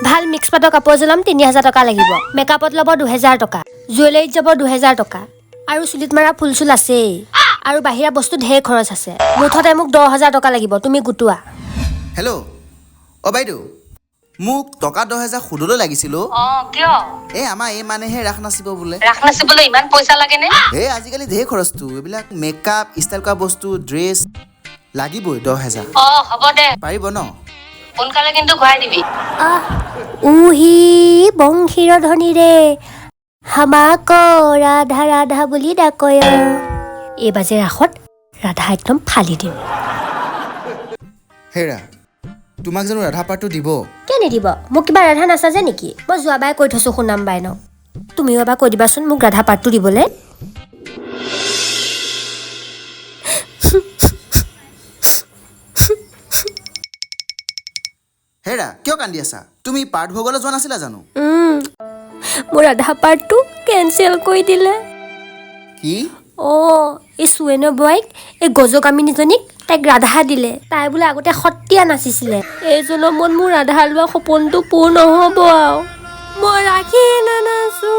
ভাল মিক্স পাটৰ কাপোৰ এযোৰ ল'ম, 3000 টকা লাগিব। মেকআপত ল'ব 2000 টকা, জুৱেলাৰীত যাব 2000 টকা, আৰু চুলিত মাৰা ফুল চুল আছেই, আৰু বাহিৰা বস্তু ঢেৰ খৰচ আছে। মুঠতে মোক 10,000 টকা লাগিব, তুমি গোটোৱা। হেল্ল' অ' বাইদেউ, মোক টকা 10,000 সুদলৈ লাগিছিল অ'। অ, কিয়? এই আমাৰ এই মানেহে ৰাস নাচিব বোলে। ৰাস নাচিবলৈ ইমান পইচা লাগেনে? এই আজিকালি ঢেৰ খৰচটো, এইবিলাক মেকআপ, ষ্টাইল কৰা বস্তু, ড্ৰেছ লাগিবই 10,000। অ, হ'ব দে। পাৰিব ন? সোনকালে কিন্তু ঘূৰাই দিবি। আহ, উহি বংশীৰ ধ্বনিৰে হামাক ৰাধা ৰাধা বুলি ডাকয়। এইবাৰ যে ৰাসত ৰাধা একদম ফালি দিম। হেৰা, তোমাক জানো ৰাধা পাৰ্টটো দিব? কিয় নিদিব? মোক কিবা ৰাধা নাচাজে নেকি? মই যোৱাবাৰে কৈ থৈছোঁ সুনাম বাইনক। তুমিও এবাৰ কৈ দিবাচোন মোক ৰাধা পাৰ্টটো দিবলৈ। হেৰা, কিয় কান্দি আছা? তুমি পাৰ্ট ভোগলৈ যোৱা নাছিলা জানো? মোৰ ৰাধা পাৰ্টটো কেঞ্চেল কৰি দিলে। কি? অঁ, এই চুৱেনৰ বোৱাৰীক, এই গজকামিনীজনীক, তাইক ৰাধা দিলে। তাই বোলে আগতে সত্ৰীয়া নাচিছিলে। এই জনমত মোৰ ৰাধা লোৱা সপোনটো পূৰ নহ'ব আৰু মই ৰাখি নানাচো।